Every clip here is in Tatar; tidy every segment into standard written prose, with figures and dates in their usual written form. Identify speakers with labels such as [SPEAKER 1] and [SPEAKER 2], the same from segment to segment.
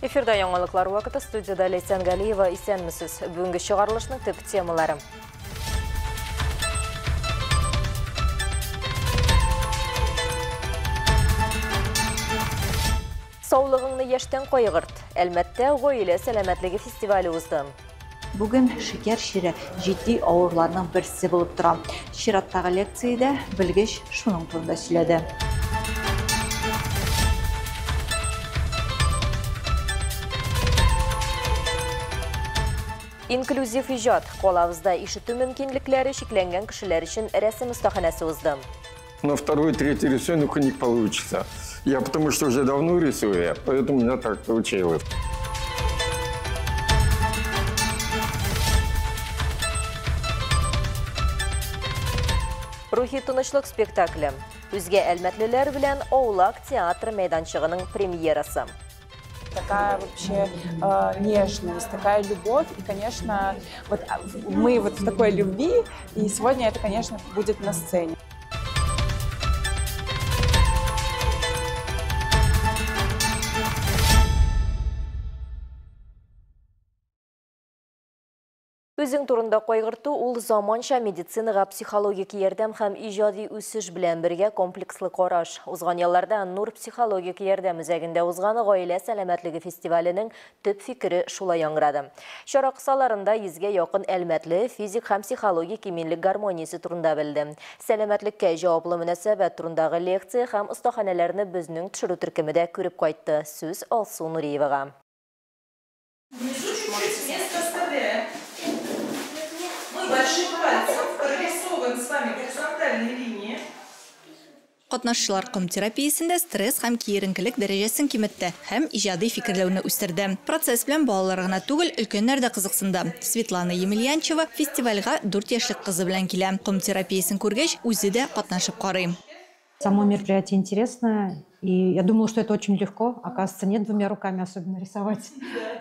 [SPEAKER 1] Эфирда яңалыклар вакыты, студияда Ләйсән Галиева. Исәнмесез. Бүгенге чыгарылышның төп темалары. Саулыгыңны яшьтән кайгырт. Әлмәттә гаилә сәламәтлеге фестивале узды.
[SPEAKER 2] Бүген шикәр чире җитди авыруларның берсе булып тора. Чираттагы лекциядә белгеч шуның турында сөйләде.
[SPEAKER 1] Инклюзив иҗат. Калабызда ишетү мөмкинлекләре чикләнгән кешеләр өчен рәсем остаханәсе узды.
[SPEAKER 3] На второй, третий рисунок не получится. Я потому что уже давно рисую, поэтому у меня так получилось.
[SPEAKER 1] Рухи тынычлык спектакле. Үзгә әлмәтлеләр белән Аулак театр мәйданчыгының премьерасы.
[SPEAKER 4] Такая вообще нежность, такая любовь. И, конечно, вот мы вот в такой любви, и сегодня это, конечно, будет на сцене.
[SPEAKER 1] Үзең турында кайгырту ул заманча медицинага психологик ярдәм һәм иҗади үсеш белән бергә комплекслы караш. Узган елларда Нур психологик ярдәм үзәгендә узган гаилә сәламәтлеге фестиваленең төп фикере шулай яңгырады. Чара кысаларында 100гә якын әлмәтле физик һәм психологик иминлек гармониясе турында белде. Сәламәтлеккә җаваплы мөнәсәбәт турындагы лекция һәм остаханәләрне безнең төшерү төркеме дә күреп кайтты. Сүз Алсу Нуриевага.
[SPEAKER 5] Большим пальцем прорисовываем с вами горизонтальные линии.
[SPEAKER 6] Катнашчылар ком терапиясендә стресс һәм киеренкелек дәрәҗәсен киметте һәм иҗади фикерләүне үстерде. Процесс белән балалар гына түгел, өлкәннәр дә кызыксынды. Светлана Емельянчева фестивальгә 4 яшьлек кызы белән килә. Ком терапиясен күргәч, үзе дә катнашып карый.
[SPEAKER 7] Само мероприятие интересное, и я думала, что это очень легко. Оказывается, нет, двумя руками особенно рисовать.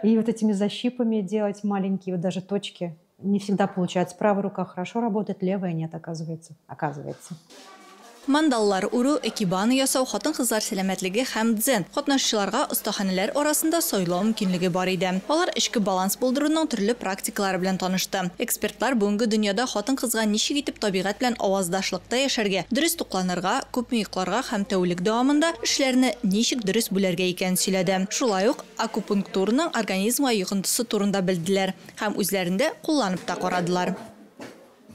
[SPEAKER 7] И вот этими защипами делать маленькие вот даже точки. Не всегда получается. Правая рука хорошо работает, левая нет, оказывается.
[SPEAKER 6] Мандаллар үрү, экибана ясау, хатын-кызлар сәламәтлеге һәм дзен. Катнашчыларга остаханәләр арасында сайлау мөмкинлеге бар иде. Алар эчке баланс булдыруның төрле практикалары белән танышты. Экспертлар бүгенге дөньяда хатын-кызга ничек итеп табигать белән аваздашлыкта яшәргә, дөрес тукланырга, күпме йокларга һәм тәүлек дәвамында эшләрне ничек дөрес бүләргә икәнен сөйләде. Шулай ук акупунктураның организмга йогынтысы турында белделәр һәм үзләрендә кулланып та карадылар.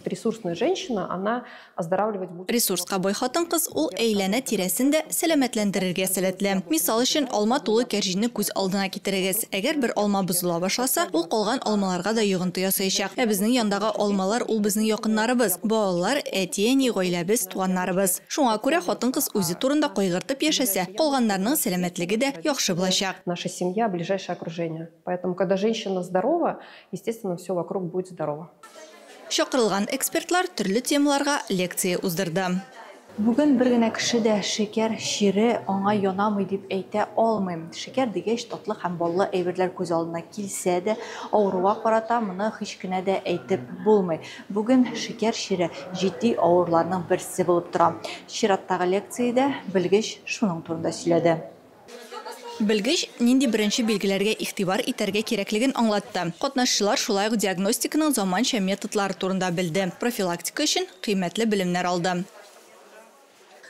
[SPEAKER 8] Ресурсная женщина, она оздоравливать будет.
[SPEAKER 6] Ресурска бай хатын-кыз ул әйләнә тирәсен дә сәламәтләндерергә сәләтле. Мисал өчен, алма тулы кәрҗинне күз алдына китерегез. Әгәр бер алма бозыла башласа, ул калган алмаларга да йогынты ясаячак. Ә безнең яндагы алмалар ул безнең якыннарыбыз, балалар, әти-әни, гаиләбез, туганнарыбыз. Шуңа күрә хатын-кыз үзе турында кайгыртып яшәсә, калганнарның сәламәтлеге дә яхшы булачак.
[SPEAKER 8] Наша семья, ближайшее окружение. Поэтому, когда женщина здорова, естественно, все вокруг будет здорово.
[SPEAKER 6] Чакырылган экспертлар төрле темаларга лекция уздырды.
[SPEAKER 2] Бүген бер генә кеше дә шикәр чире аңа янамый дип әйтә алмыйм. Шикәр дигәч татлы һәм баллы әйберләр күз алдына килсә дә, авыруга карата моны һич кенә дә әйтеп булмый. Бүген шикәр чире җитди авыруларның берсе булып тора. Чираттагы лекциядә белгеч шуның турында сөйләде.
[SPEAKER 6] Белгеч нинди беренче билгеләргә игътибар итәргә кирәклеген аңлатты. Катнашчылар шулай ук диагностиканың заманча методлары турында белде. Профилактика өчен кыйммәтле белемнәр алды.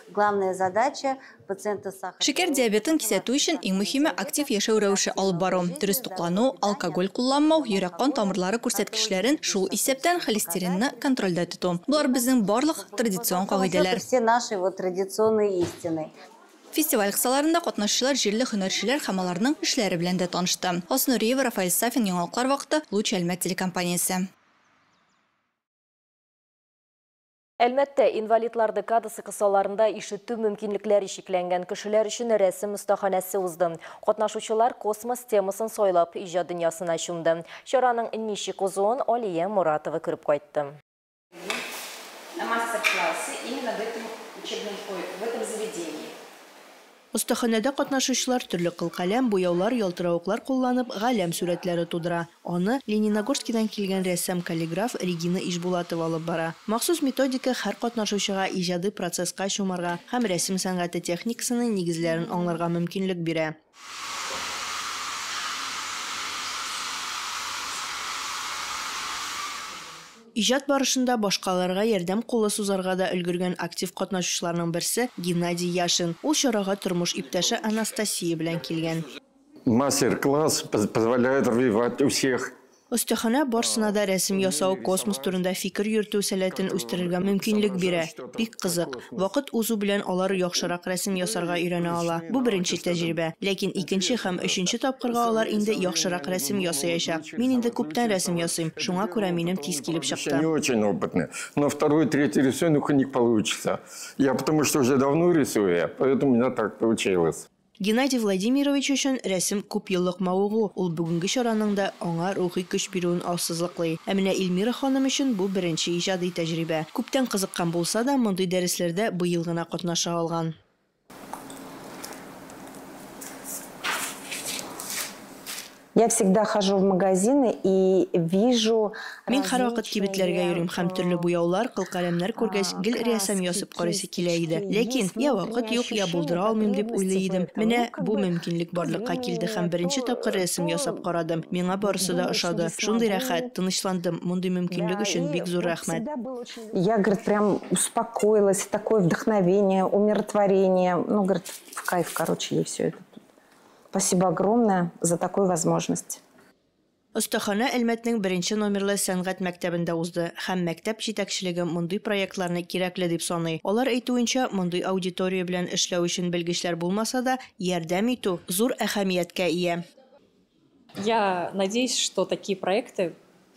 [SPEAKER 9] Главная задача пациента с сахарным.
[SPEAKER 6] Шикәр диабетын кисәтү өчен иң мөһиме актив яшәү рәвеше алып бару, дөрес туклану, алкоголь кулланмау, йөрәк-кан тамырлары күрсәткечләрен, шул исәптән холестеринны контрольдә тоту. Болар безнең барлык традицион кагыйдәләр.
[SPEAKER 9] Все наши вот традиционные истины.
[SPEAKER 6] Фестиваль кысаларында катнашчылар җирле һөнәрчеләр һәм аларның эшләре белән дә танышты. Алсу Нуриева, Рафаэль Сафин, Яңалыклар вакыты, Луч Әлмәт телекомпаниясе.
[SPEAKER 1] Әлмәттә инвалидлар декадасы кысаларында ишетү мөмкинлекләре чикләнгән кешеләр өчен рәсем остаханәсе узды. Катнашучылар космос темасын сайлап иҗат дөньясына чумды. Чараның ничек узуын Алия Муратова күреп кайтты.
[SPEAKER 10] На мастер-классы именно в этом учебном, в этом заведении.
[SPEAKER 11] Остаханәдә катнашучылар төрле кылкаләм, буяулар, ялтыравыклар кулланып галәм сурәтләре тудыра. Аны Лениногорскидан килгән рәссам-каллиграф Регина Ишбулатова алып бара. Махсус методика һәр катнашучыга иҗади процесска чумарга һәм рәсем сәнгате техникасының нигезләрен аңларга мөмкинлек бирә. Иҗат барышында башкаларга ярдәм кулы сузарга да өлгергән актив катнашучыларның берсе Геннадий Яшин. Ул чарага тормыш иптәше Анастасия белән килгән.
[SPEAKER 3] Мастер-класс позволяет развивать у всех.
[SPEAKER 11] Остаханә барсына да рәсем ясау, космос турында фикер йөртү сәләтен үстерергә мөмкинлек бирә. Бик кызык. Вакыт узу белән алар яхшырак рәсем ясарга өйрәнә ала. Бу беренче тәҗрибә. Ләкин икенче һәм өченче тапкырга алар инде яхшырак рәсем ясаячак. Мин инде күптән рәсем ясыйм, шуңа күрә минем тиз килеп чыкты.
[SPEAKER 3] Не очень опытный, но второй, третий рисунок у них получится. Я потому что уже давно рисую, поэтому у меня так получилось.
[SPEAKER 11] Геннадий Владимирович өчен рәсем күп еллык мавыгу, ул бүгенге чараның да аңа рухи көч бирүен ассызыклый. Ә менә Эльмира ханым өчен бу беренче иҗади тәҗрибә. Күптән кызыккан булса да, мондый дәресләрдә быел гына катнаша алган.
[SPEAKER 12] Я всегда хожу в магазины и вижу.
[SPEAKER 11] Мин һәрвакыт кибетләргә йөрим һәм төрле буяулар, кылкаләмнәр күргәч, гел рәсем ясап карыйсы килә иде. Ләкин я вакыт юк, я булдыра алмыйм дип уйлый идем. Менә бу мөмкинлек барлыкка килде һәм беренче тапкыр рәсем ясап карадым. Миңа барысы да ошады. Шундый рәхәт, тынычландым. Мондый мөмкинлек өчен бик зур рәхмәт.
[SPEAKER 12] Я, говорит, прям успокоилась, такое вдохновение, умиротворение. Ну, говорит, в кайф, короче, ей все это. Спасибо огромное за такую возможность.
[SPEAKER 11] Остахана Әлмәтнең беренче номерлы сәнгать мәктәбендә узды һәм мәктәп җитәкчелеге мондый проектларны кирәкле дип саный. Алар әйтүенчә, мондый аудитория белән эшләү өчен белгечләр булмаса да, ярдәм итү зур әһәмияткә ия.
[SPEAKER 13] Я надеюсь, что такие проекты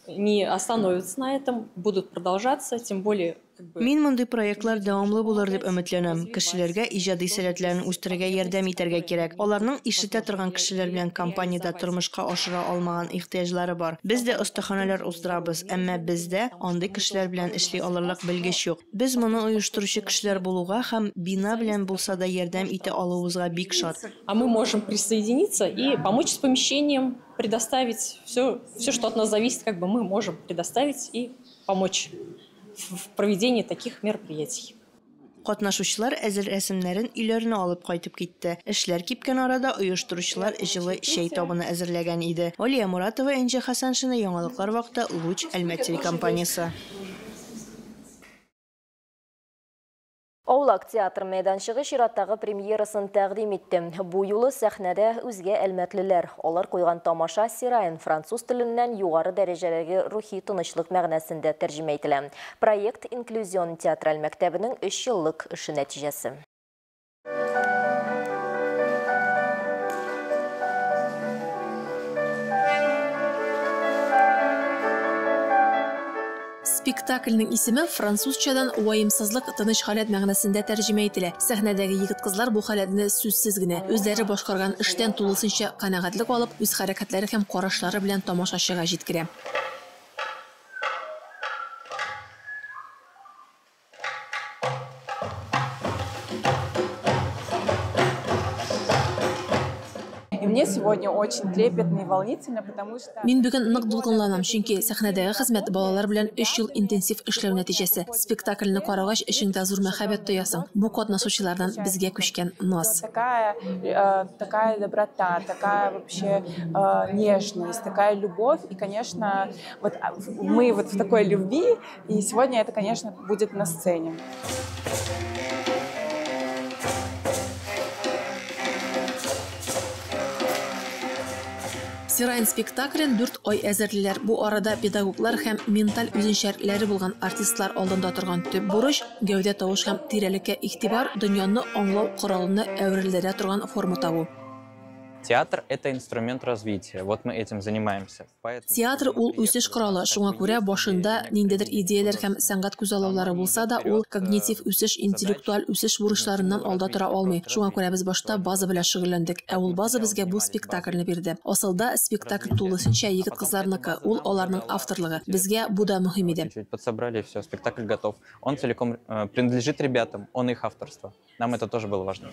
[SPEAKER 13] не остановятся на этом, будут продолжаться, тем более.
[SPEAKER 11] Мин мондый проектлар дәвамлы булыр дип өметләнәм. Кешеләргә иҗади сәләтләрен үстерергә ярдәм итәргә кирәк. Аларның ишетә торган кешеләр белән компаниядә тормышка ашыра алмаган ихтыяҗлары бар. Без дә остаханәләр уздырабыз, әмма бездә андый кешеләр белән эшли алырлык белгеч юк. Без моны оештыручы кешеләр булуга һәм бина белән булса да ярдәм итә алуыбызга бик шат.
[SPEAKER 13] А мы можем присоединиться и помочь с помещением, предоставить все, что от нас зависит, как бы мы можем предоставить и помочь в проведении таких мероприятий.
[SPEAKER 11] Катнашучылар әзер рәсемнәрен өйләренә алып кайтып китте. Эшләр кипкән арада оештыручылар җылы чәй табыны әзерләгән иде. Алия Муратова, Энҗе Хәсәншина, Яңалыклар вакыты, Луч, Әлмәт телекомпаниясе.
[SPEAKER 1] Аулак театр мәйданчыгы чираттагы премьерасын тәкъдим итте. Бу юлы сәхнәдә үзгә әлмәтлеләр. Алар куйган тамаша Сираен француз теленнән югары дәрәҗәдәге рухи тынычлык мәгънәсендә тәрҗемә ителә. Проект инклюзион театраль мәктәбенең 3 еллык эше нәтиҗәсе.
[SPEAKER 14] Спектакльнең исеме французчадан ваемсызлык, тыныч халәт мәгънәсендә тәрҗемә ителә. Сәхнәдәге егет-кызлар бу халәтне сүзсез генә, үзләре башкарган эштән тулысынча канәгатьлек алып, үз хәрәкәтләре һәм карашлары белән тамашачыга җиткерә.
[SPEAKER 4] Мне сегодня очень трепетно и волнительно, потому что...
[SPEAKER 14] Мин бүген нык дулкынланам, чөнки сәхнәдәге хезмәт балалар белән 3 ел интенсив эшләү нәтиҗәсе. Спектакльне карагач, эчеңдә зур мәхәббәт тоясың. Бу катнашучылардан безгә күчкән наз.
[SPEAKER 4] Такая доброта, такая вообще нежность, такая любовь. И, конечно, вот мы вот в такой любви, и сегодня это, конечно, будет на сцене.
[SPEAKER 14] Сираен спектаклен 4 ай әзерлиләр. Бу арада педагоглар һәм менталь үзенчәлекләре булган артистлар алдында торган төп бурыч гәүдә, тавыш һәм тирәлеккә игътибар, дөньяны аңлау коралына әверелдерә торган форма табу.
[SPEAKER 15] Театр – это инструмент развития. Вот мы этим занимаемся.
[SPEAKER 14] Театр ул үсеш коралы. Шуңа күрә башында ниндидер идеяләр һәм сәнгать күзаллаулары булса да, ул когнитив үсеш, интеллектуаль үсеш бурычларыннан алда тора алмый. Шуңа күрә без башта база белән шөгыльләндек, ә ул база безгә бу спектакльне бирде. Асылда спектакль тулысынча егет-кызларныкы, ул аларның авторлыгы. Безгә бу да мөһим иде.
[SPEAKER 15] Чуть подсобрали, все, спектакль готов. Он целиком принадлежит ребятам, он их авторство. Нам это тоже было важно.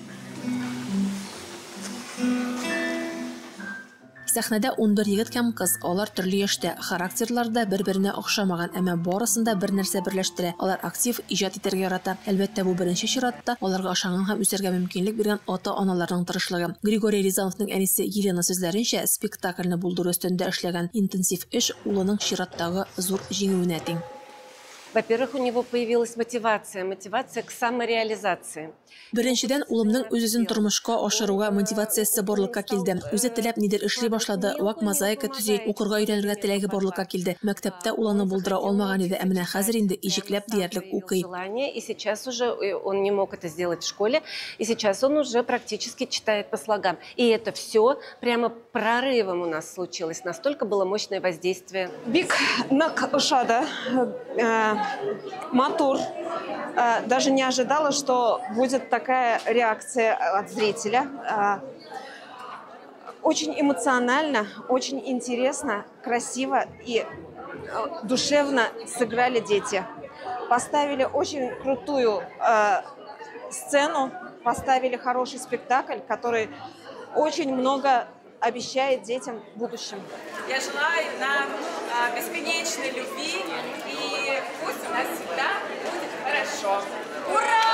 [SPEAKER 14] Сәхнәдә 11 егет һәм кыз, алар төрле яшьтә, характерларда бер-беренә охшамаган, әмма барысын да бер нәрсә берләштерә. Алар актив, иҗат итәргә ярата. Әлбәттә, бу беренче чиратта аларга ышанган һәм үсәргә мөмкинлек биргән ата-аналарның тырышлыгы. Григорий Рязановның әнисе Елена сүзләренчә, спектакльне булдыру өстендә эшләгән интенсив эш улының чираттагы зур җиңүенә тиң.
[SPEAKER 16] Во-первых, у него появилась мотивация, мотивация к самореализации.
[SPEAKER 14] Беренчедән, улымның үз-үзен тормышка ашыруга мотивациясе барлыкка килде. Үзе теләп нидер эшли башлады, вак мозаика төзи, укырга өйрәнергә теләге барлыкка килде. Мәктәптә ул аны булдыра алмаган иде, ә менә хәзер инде иҗекләп диярлек укый.
[SPEAKER 16] Желание, и сейчас уже он не мог это сделать в школе, и сейчас он уже практически читает по слогам. И это все прямо прорывом у нас случилось. Настолько было мощное воздействие.
[SPEAKER 5] Бик нык ошады, матур. Даже не ожидала, что будет такая реакция от зрителя. Очень эмоционально, очень интересно, красиво и душевно сыграли дети. Поставили очень крутую сцену, поставили хороший спектакль, который очень много обещает детям в будущем.
[SPEAKER 4] Я желаю нам бесконечной любви, и пусть у нас всегда будет хорошо. Ура!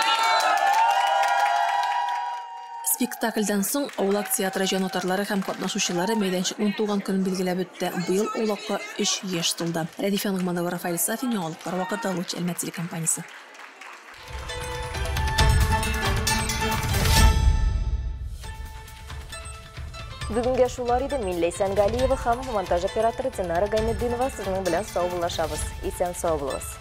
[SPEAKER 14] Спектакльдән соң Аулак театры җанатарлары һәм катнашучылары мәйданчыкның туган көнен билгеләп үтте. Быел Аулакка 3 яшь тулды. Рәдифә Ногманова, Рафаэль Сафин, Яңалыклар вакыты, Луч Әлмәт телекомпаниясе.
[SPEAKER 1] Бүгенгә шулар иде. Мин Ләйсән Галиева һәм монтаж операторы Динара Гайнетдинова сезнең белән саубуллашабыз. Исән сау булыгыз.